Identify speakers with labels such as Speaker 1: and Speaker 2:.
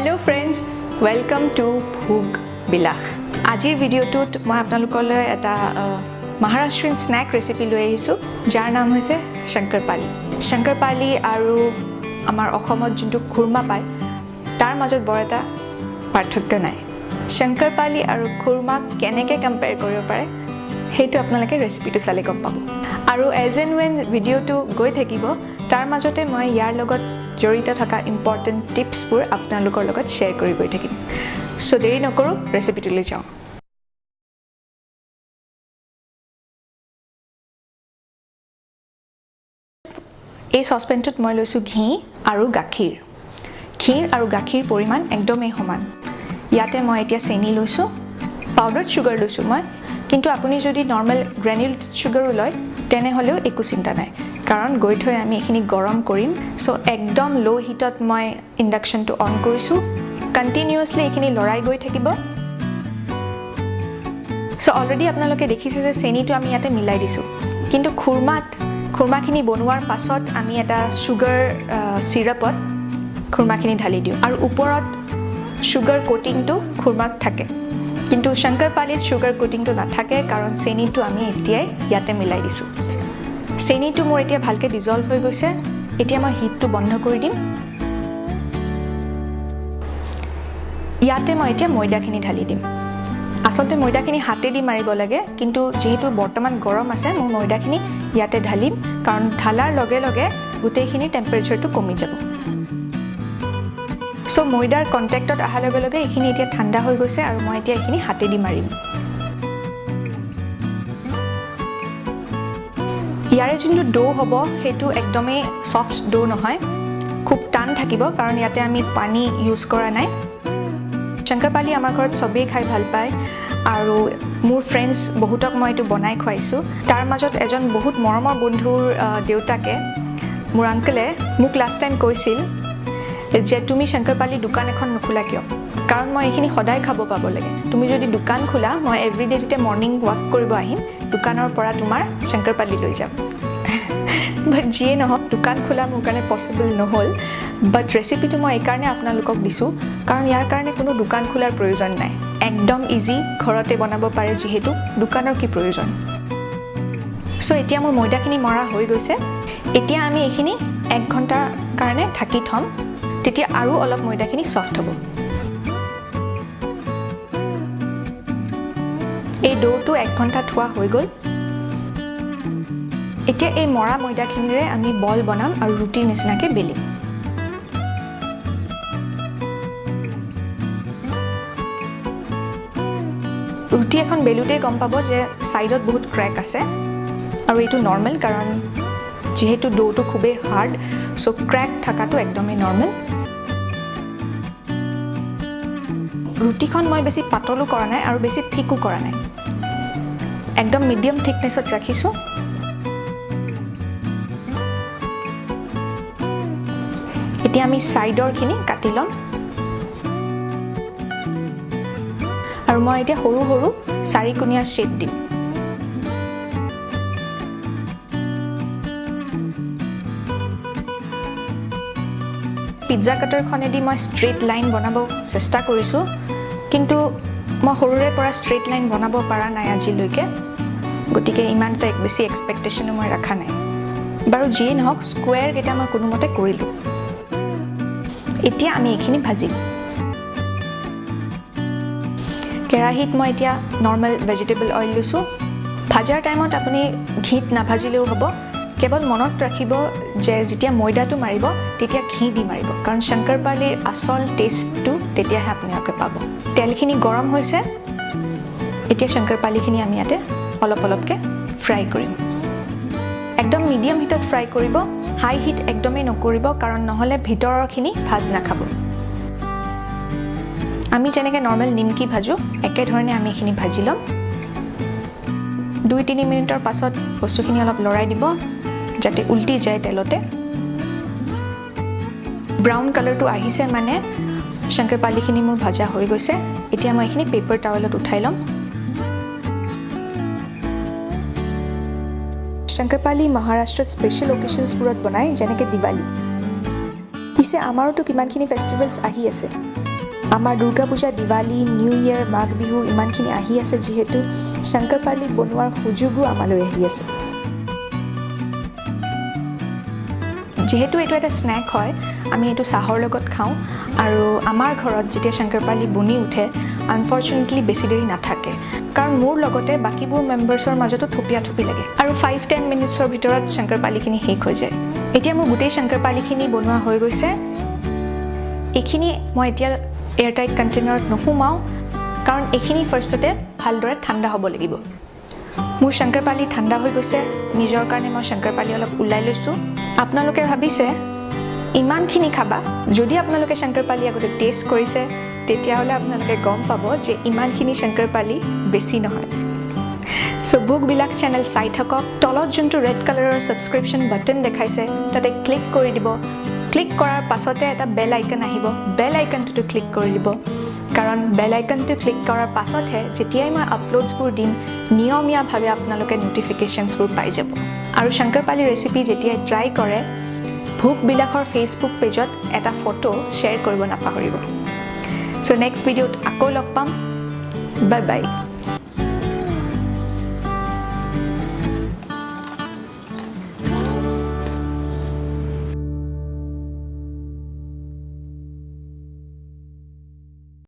Speaker 1: Hello' friends, welcome to ভোগ বিলাস। আজিৰ ভিডিঅ'টোত মই আপোনালোকলৈ এটা মহাৰাষ্ট্ৰীয়ান স্নেক ৰেচিপি লৈ আহিছোঁ, যাৰ নাম হৈছে শংকৰপালি। শংকৰপালি আৰু আমাৰ অসমত যোনটো খুৰমা পায়, তাৰ মাজত বৰ এটা পাৰ্থক্য নাই। শংকৰপালি আৰু খুৰমাক কেনেকৈ কম্পেয়াৰ কৰিব পাৰে, সেইটো আপোনালোকে ৰেচিপিটো চালে গম পাব। আৰু এজ এণ্ড when ভিডিঅ'টো গৈ থাকিব, তাৰ মাজতে মই ইয়াৰ লগত জড়িত থকা ইম্পৰ্টেণ্ট টিপছবোৰ আপোনালোকৰ লগত শ্বেয়াৰ কৰি গৈ থাকিম। চ' দেৰি নকৰোঁ, ৰেচিপিটোলৈ যাওঁ। এই চচপেনটোত মই লৈছোঁ ঘি আৰু গাখীৰ। ঘিৰ আৰু গাখীৰ পৰিমাণ একদমেই সমান। ইয়াতে মই এতিয়া চেনি লৈছোঁ, পাউডাৰ্ড চুগাৰ লৈছোঁ মই, কিন্তু আপুনি যদি নৰ্মেল গ্ৰেনিউলেটেড চুগাৰো লয়, তেনেহ'লেও একো চিন্তা নাই, কাৰণ গৈ থৈ আমি এইখিনি গৰম কৰিম। চ' একদম ল' হিটত মই ইণ্ডাকশ্যনটো অন কৰিছোঁ। কণ্টিনিউৱাছলি এইখিনি লৰাই গৈ থাকিব। চ' অলৰেডি আপোনালোকে দেখিছে যে চেনিটো আমি ইয়াতে মিলাই দিছোঁ, কিন্তু খুৰমাখিনি বনোৱাৰ পাছত আমি এটা চুগাৰ চিৰাপত খুৰমাখিনি ঢালি দিওঁ আৰু ওপৰত চুগাৰ কোটিংটো খুৰমাত থাকে। কিন্তু শংকৰপালিত চুগাৰ কোটিংটো নাথাকে, কাৰণ চেনিটো আমি এতিয়াই ইয়াতে মিলাই দিছোঁ। চেনিটো মোৰ এতিয়া ভালকৈ ডিজল্ভ হৈ গৈছে। এতিয়া মই হিটটো বন্ধ কৰি দিম। ইয়াতে মই এতিয়া ময়দাখিনি ঢালি দিম। আচলতে ময়দাখিনি হাতেদি মাৰিব লাগে, কিন্তু যিহেতু বৰ্তমান গৰম আছে, মই ময়দাখিনি ইয়াতে ঢালিম, কাৰণ ঢালাৰ লগে লগে গোটেইখিনি টেম্পাৰেচাৰটো কমি যাব। চ' ময়দাৰ কণ্টেক্টত অহাৰ লগে লগে এইখিনি এতিয়া ঠাণ্ডা হৈ গৈছে আৰু মই এতিয়া এইখিনি হাতেদি মাৰিম। ইয়াৰে যোনটো ডো হ'ব, সেইটো একদমেই ছফ্ট ডো নহয়, খুব টান থাকিব, কাৰণ ইয়াতে আমি পানী ইউজ কৰা নাই। শংকৰপালি আমাৰ ঘৰত চবেই খাই ভাল পায় আৰু মোৰ ফ্ৰেণ্ডছ বহুতক মই এইটো বনাই খুৱাইছোঁ। তাৰ মাজত এজন বহুত মৰমৰ বন্ধুৰ দেউতাকে, মোৰ আংকলে মোক লাষ্ট টাইম কৈছিল যে তুমি শংকৰপালি দোকান এখন নোখোলা কিয়? কাৰণ মই এইখিনি সদায় খাব পাব লাগে। তুমি যদি দোকান খোলা, মই এভৰিডে যেতিয়া মৰ্ণিং ৱাক কৰিব আহিম, দোকানৰ পৰা তোমাৰ শংকৰপালি লৈ যাম। বাট যিয়ে নহওক, দোকান খোলা মোৰ কাৰণে পচিবল নহ'ল। বাট ৰেচিপিটো মই এইকাৰণে আপোনালোকক দিছোঁ, কাৰণ ইয়াৰ কাৰণে কোনো দোকান খোলাৰ প্ৰয়োজন নাই। একদম ইজি, ঘৰতে বনাব পাৰে, যিহেতু দোকানৰ কি প্ৰয়োজন? চ' এতিয়া মোৰ ময়দাখিনি মৰা হৈ গৈছে। এতিয়া আমি এইখিনি 1 ঘণ্টাৰ কাৰণে ঢাকি থ'ম, তেতিয়া আৰু অলপ ময়দাখিনি ছফ্ট হ'ব। এই ড'টো 1 ঘণ্টা থোৱা হৈ গ'ল। এতিয়া এই মৰা ময়দাখিনিৰে আমি বল বনাম আৰু ৰুটিৰ নিচিনাকৈ বেলিম। ৰুটি এখন বেলোতেই গম পাব যে ছাইডত বহুত ক্ৰেক আছে আৰু এইটো নৰ্মেল, কাৰণ যিহেতু ড'টো খুবেই হাৰ্ড, চ' ক্ৰেক থকাটো একদমেই নৰ্মেল। ৰুটিখন মই বেছি পাতলো কৰা নাই আৰু বেছি থিকো কৰা নাই, একদম মিডিয়াম থিকনেছত ৰাখিছোঁ। এতিয়া আমি ছাইডৰখিনি কাটি ল'ম আৰু মই এতিয়া সৰু সৰু চাৰিকোণীয়া শ্বেপ দিম। পিজ্জা কাটাৰখনেদি মই ষ্ট্ৰেইট লাইন বনাব চেষ্টা কৰিছোঁ, কিন্তু মই সৰুৰে পৰা ষ্ট্ৰেইট লাইন বনাব পৰা নাই আজিলৈকে, গতিকে ইমান এটা বেছি এক্সপেক্টেশ্যনো মই ৰখা নাই। বাৰু যিয়ে নহওক, স্কুৱেৰকেইটা মই কোনোমতে কৰিলোঁ। এতিয়া আমি এইখিনি ভাজিম। কেৰাহীত মই এতিয়া নৰ্মেল ভেজিটেবল অইল লৈছোঁ। ভাজাৰ টাইমত আপুনি ঘিত নাভাজিলেও হ'ব। কেৱল মনত ৰাখিব যে যেতিয়া ময়দাটো মাৰিব, তেতিয়া ঘি দি মাৰিব, কাৰণ শংকৰপালিৰ আচল টেষ্টটো তেতিয়াহে আপোনালোকে পাব। তেলখিনি গৰম হৈছে। এতিয়া শংকৰপালিখিনি আমি ইয়াতে অলপ অলপকৈ ফ্ৰাই কৰিম। একদম মিডিয়াম হিটত ফ্ৰাই কৰিব, হাই হিট একদমেই নকৰিব, কাৰণ নহ'লে ভিতৰৰখিনি ভাজ নাখাব। আমি যেনেকৈ নৰ্মেল নিমকি ভাজোঁ, একেধৰণে আমি এইখিনি ভাজি ল'ম। 2-3 মিনিটৰ পাছত বস্তুখিনি অলপ লৰাই দিব, যাতে উল্টি যায় তেলতে। ব্ৰাউন কালাৰটো আহিছে মানে শংকৰপালিখিনি মোৰ ভাজা হৈ গৈছে। এতিয়া মই এইখিনি পেপাৰ টাৱেলত উঠাই ল'ম।
Speaker 2: শংকৰপালি মহাৰাষ্ট্ৰত স্পেচিয়েল অকেশ্যনছবোৰত বনায়, যেনেকৈ দিৱালী।
Speaker 1: পিছে আমাৰোতো কিমানখিনি ফেষ্টিভেলছ আহি আছে। আমাৰ দুৰ্গা পূজা, দিৱালী, নিউ ইয়েৰ, মাঘ বিহু ইমানখিনি আহি আছে, যিহেতু শংকৰপালি বনোৱাৰ সুযোগো আমালৈ আহি আছে। যিহেতু এইটো এটা স্নেক হয়, আমি এইটো চাহৰ লগত খাওঁ। আৰু আমাৰ ঘৰত যেতিয়া শংকৰপালি বনি উঠে, আনফৰ্চুনেটলি বেছি দেৰি নাথাকে, কাৰণ মোৰ লগতে বাকীবোৰ মেম্বাৰ্ছৰ মাজতো থপিয়া থপি লাগে আৰু 5-10 মিনিটছৰ ভিতৰত শংকৰপালিখিনি শেষ হৈ যায়। এতিয়া মোৰ গোটেই শংকৰপালিখিনি বনোৱা হৈ গৈছে। এইখিনি মই এতিয়া এয়াৰটাইট কণ্টেইনাৰত নোসোমাওঁ, কাৰণ এইখিনি ফাৰ্ষ্টতে ভালদৰে ঠাণ্ডা হ'ব লাগিব। মোৰ শংকৰপালি ঠাণ্ডা হৈ গৈছে। নিজৰ কাৰণে মই শংকৰপালি অলপ ওলাই লৈছোঁ। আপোনালোকে ভাবিছে ইমানখিনি খাবা? যদি আপোনালোকে শংকৰপালি আগতে টেষ্ট কৰিছে, তেতিয়াহ'লে আপোনালোকে গম পাব যে ইমানখিনি শংকৰপালি বেছি নহয়। চ' ভোগবিলাস চেনেল চাই থাকক। তলত যোনটো ৰেড কালাৰৰ ছাবস্ক্ৰিপশ্যন বাটন দেখাইছে, তাতে ক্লিক কৰি দিব। ক্লিক কৰাৰ পাছতে এটা বেল আইকন আহিব। বেল আইকনটোতো ক্লিক কৰি দিব, কাৰণ বেল আইকনটো ক্লিক কৰাৰ পাছতহে যেতিয়াই মই আপলোডছবোৰ দিম, নিয়মীয়াভাৱে আপোনালোকে ন'টিফিকেশ্যনছবোৰ পাই যাব। আৰু শংকৰপালি ৰেচিপি যেতিয়াই ট্ৰাই কৰে, ভোগবিলাসৰ ফেচবুক পেজত এটা ফটো শ্বেয়াৰ কৰিব নাপাহৰিব। চ' নেক্সট ভিডিঅ'ত আকৌ লগ পাম। Bye bye.